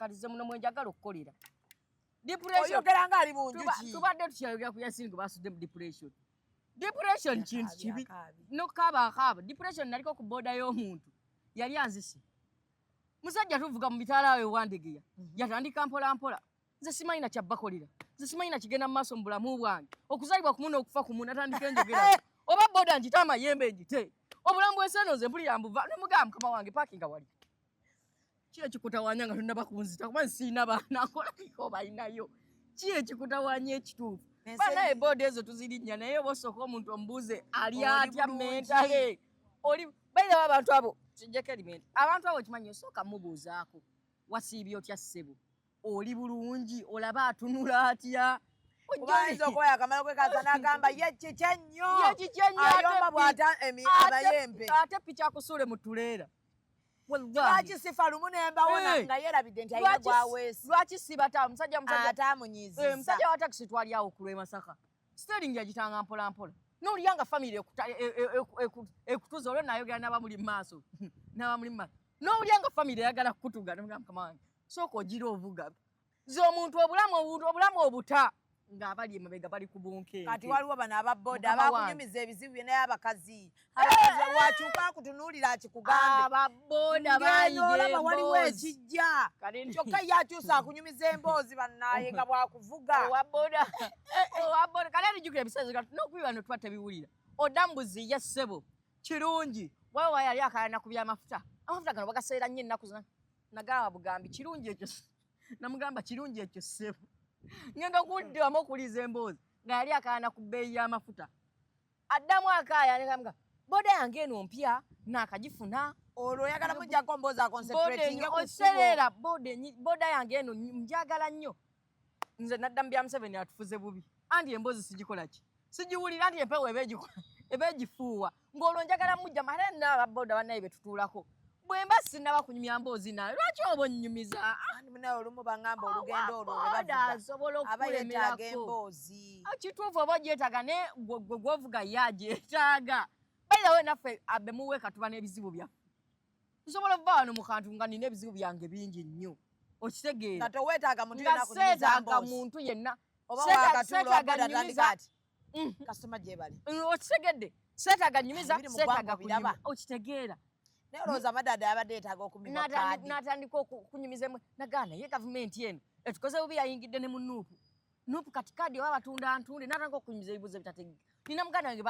Kati ze muno mwenjagala okukolera depression. Oyogera nga ali mu njuki. Tubadde tukyayogera ku Yasini gwe basudde mu depression. Depression kintu Akaabye, kibi. akaabye. Nokukaaba akaaba. Depression, naliko ku boda y'omuntu yali anzise. Musajja tuvuga mu bitaala awo ewandegeya, yatandika mpola mpola, "Nze simanyi na kyabbakolera, nze simanyi na kigenda mu maaso mu bulamu bwange, okuzaalibwa kumu n'okufa kumu." Natandika enjogera, "Oba boda ngite, amayembe ngite, obulamu bw'ensi eno nze mpulira mbuva." Nemugamba, "Mukama wange, parkinga wali. Ki ekikutawanya nga tonnaba kunzita? Kuba nsiina baana nkolabika obalinayo. Ki ekikutawanya ekituufu?" Banaye, boda ezo tuzirinnya, naye oba osooka omuntu omubuuze ali Oli atya bulungi? Mentally oli bayirawo abantu abo kijjeko element. Abantu abo kimanyi, osooka mubuuzaako, "Wasiibye otya, ssebo? Oli bulungi?" Olaba atunula atya. Kuba ayinza okuba yakamala okwekaza n'agamba, "Ye kiki ennyo?" Ye kiki ennyo, ate Ayomba bw'ata amayembe. Ate piki akusuule mu tuleera. Wallahi. Lwaki sifa lumu nembawona Eh. nga yeerabidde nti alina gwaweesi? Lwaki sibata musajja Ate amunyiizizza. Musajja wa takisi twali awo ku lw'e Masaka, steering yagitanga mpola mpola, nolya nga famire ekutuza. Olwo nayogera n'abamuli mu maaso, n'abamuli mu maaso, nolya nga famire eyagala kukutuga. Nemugamba, "Mukama wange, sooka ogira ovuga." Nze omuntu obulamu obulamu obuta ng'abali emabega bali ku bunkenke. Kati waliwo bano ababoda Mukama wange. abakunyumiza ebizibu bye, naye abakazi lwakyuka akutunuulira akikugambe. Ababoda Ng'eno bayiga olaba waliwo emboozi. ekijja. Kati Kyokka ye akyusa akunyumiza emboozi, bannaye, nga bwakuvuga. Owa boda kale alijjukira ebiseera kati n'okubiba no tuba tebiwulira. Odambuzi, "Ye ssebo, kirungi." Wawa yali akalana ku byamafuta. "Amafuta gano bagaseera nnyo ennaku zino." Nagamba bugambi, "Kirungi ekyo." Namugamba, "Kirungi ekyo, ssebo." Ngenda okuddamu okuwuliza emboozi nga yali akalana ku bbeeyi y'amafuta. Addamu akaaya, negamba, "Boda yange eno mpya, naakagifuna." Olwo oyagala mujjako mboozi aconcentratinge ku kkubo. Osereera boda yange eno njagala nnyo. Nze nadda mu bya Museveni atufuze bubi, anti emboozi sigikola ki, sigiwulira, anti empewo eba egifuuwa. Ng'olwo njagala mujja ate naababoda bannaye be tutuulako, bwe mba sinnaba kunyumya mboozi nawe, lwaki oba onnyumiza? Anti munaye olumu baŋŋamba olugendo olwo lwe Boda bavuga asobola aba yeetaaga okukulemerako. emboozi. Ah, kituufu, oba ogyetaaga, naye gwe gwovuga ye agyetaaga. Bayirawe naffe abe muweeka tuba n'ebizibu byaffe. Nsobola okuva wano mu kantu nga nina ebizibu byange bingi nnyo, okitegeera? Nga toweetaaga muntu Nga yenna kunyumiza seetaaga mboozi. muntu yenna. Oba wakatuula Seetaaga oboda nnyumiza. atandika ati, "Kasitoma gyebali." Okitegedde? Seetaaga nnyumiza, Ebiri mu ggwanga seetaaga obiraba. kunyumya, okitegeera? Naye olowooza amadada yabadde yeetaaga okumibwa kaadi? N'atandika okunyumiza emu, nagaana, "Naye gavumenti eno etukoze bubi, yayingidde ne mu NUP. NUP kati kaadi oba batunda ntunde." N'atandika okunyumiza ebibuuzo ebitategeka. Nina muganda wange.